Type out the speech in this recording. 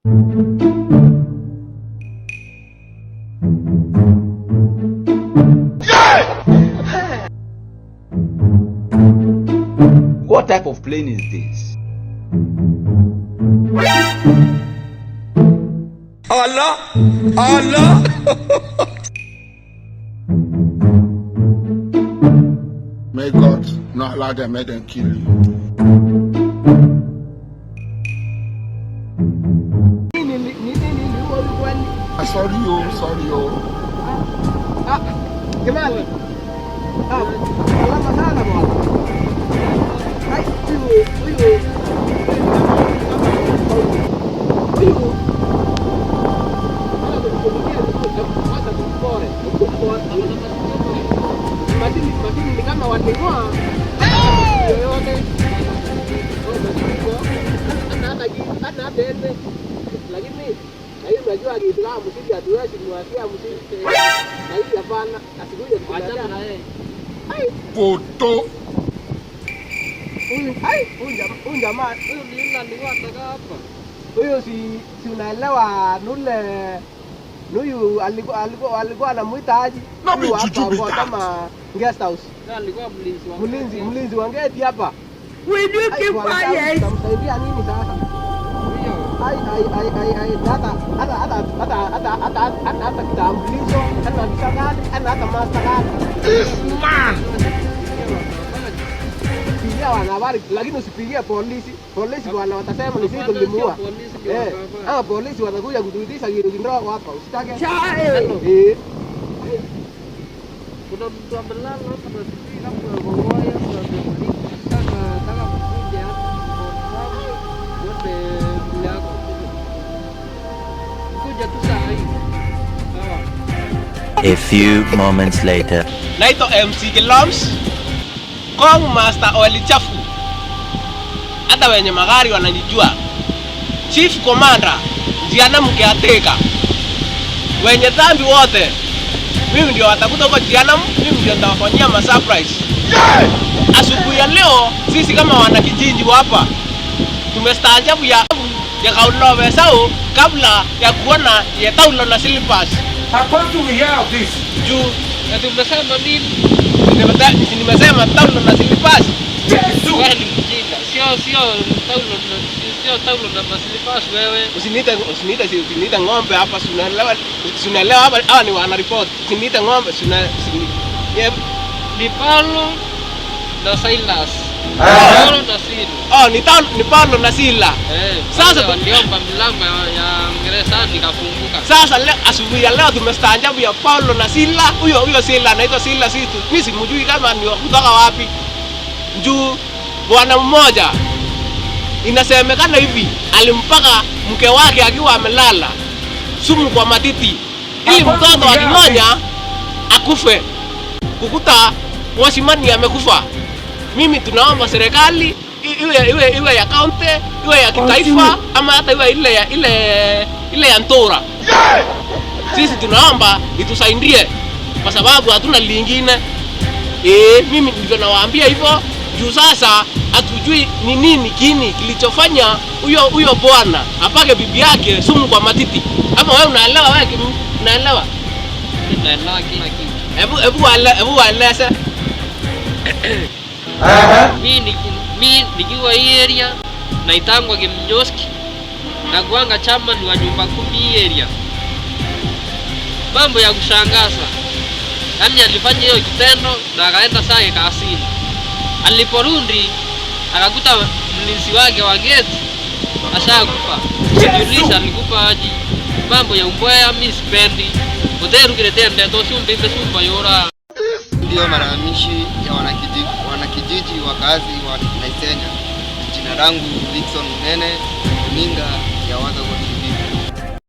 What type of plane is this? Allah, Allah. May God not allow them, make them kill you. Ah, sorry, oh, sorry, oh. Ah, Jamani. Ah, salama sana bwana. Ai, huyu huyu huyu Mashini ni kama waling'oa yoyote. Hata hata lakini na hiyo unajua Kiislamu sisi hatuwezi kumwachia msisi. Na hivi hapana, asikuje Achana na yeye. Photo. Huyu ai, huyu jamaa Huyu ni yule alikuwa atakaa hapa. Huyu si unaelewa nule nuyu alikuwa anamuita aje? No be Huyu hapa juju be kwa that. Kama guest house. Yeye alikuwa mlinzi wa Mlinzi wa geti hapa. Will you keep quiet? Tutamsaidia nini sasa? Huyo. Ai ai ai ai ai, hata hata hata hata hata hata hata hata kitambulisho, hata visa gani, hata hata master card. This man. Pigia wanahabari, lakini usipigie polisi. Polisi bwana watasema ni sisi tulimuua. Polisi ndio Eh, wanahabari. hawa polisi watakuja kutuitisha kitu kidogo hapa, usitake. Child. Eh. Kuna mtu amelala hapa na sijui kama ameoa ama amefariki. Sasa nataka mkuje hapa confirm wote vile yako. Kuja tu saa hii. Sawa. A few moments later. Naitwa MC Kiloms, Kong Master Oil Chafu. Hata wenye magari wananijua. Chief Commander, Jiana mkiateka. Wenye dhambi wote, mimi ndio watakuta huko Jiana, mimi ndio nitawafanyia ma surprise. Asubuhi ya leo sisi kama wanakijiji hapa tumestaajabu ya kaulove sau kabla ya kuona ya taulo na slippers. How come do we hear of this? Juu Ati umesema nini? Nimesema taulo na slippers. Jesus. Wewe ni mjinga. Sio taulo na maslippers wewe. Usiniite ng'ombe hapa, si unaelewa? Si unaelewa hapa hawa ni wana report. Usiniite ng'ombe, si una yeah. Ni Paulo na Silas. Paulo na Sila. Oh, ni Paulo na Sila. Eh, Sasa sasa waliomba milango ya gereza nikafunguka. Sasa leo asubuhi ya leo tumestaajabu ya Paulo na Sila. Huyo Sila anaitwa Sila situ. Mimi simjui kama ni wa kutoka wapi. Juu bwana mmoja inasemekana hivi alimpaka mke wake akiwa amelala sumu kwa matiti ili mtoto akinyonya akufe. Kukuta washimani amekufa. Mimi tunaomba serikali iwe ya county, iwe ya kitaifa ama hata iwe ile ya Ntora. Sisi tunaomba itusaidie kwa sababu hatuna lingine. Mimi ndivyo nawaambia hivyo juu sasa hatujui ni nini kini kilichofanya huyo bwana apake bibi yake sumu kwa matiti. Ama wewe unaelewa? Wewe unaelewa? Naelewa kila kitu. Hebu waeleze. Mi nikiwa hii area naitangwa Kimnyoski na kuanga chairman wa nyumba kumi hii area. Mambo ya kushangaza. Yaani alifanya hiyo kitendo na akaenda zake kazini. Aliporudi akakuta mlinzi wake wa geti ashakufa. Sijiuliza alikufa aje. Mambo ya umbea mi sipendi. Uterugire ndeto ciumbimbe cumba yura. Ndiyo malalamishi ya wanakijiji wakazi wa Naisenya. Jina langu Dickson Munene, runinga ya Watho TV.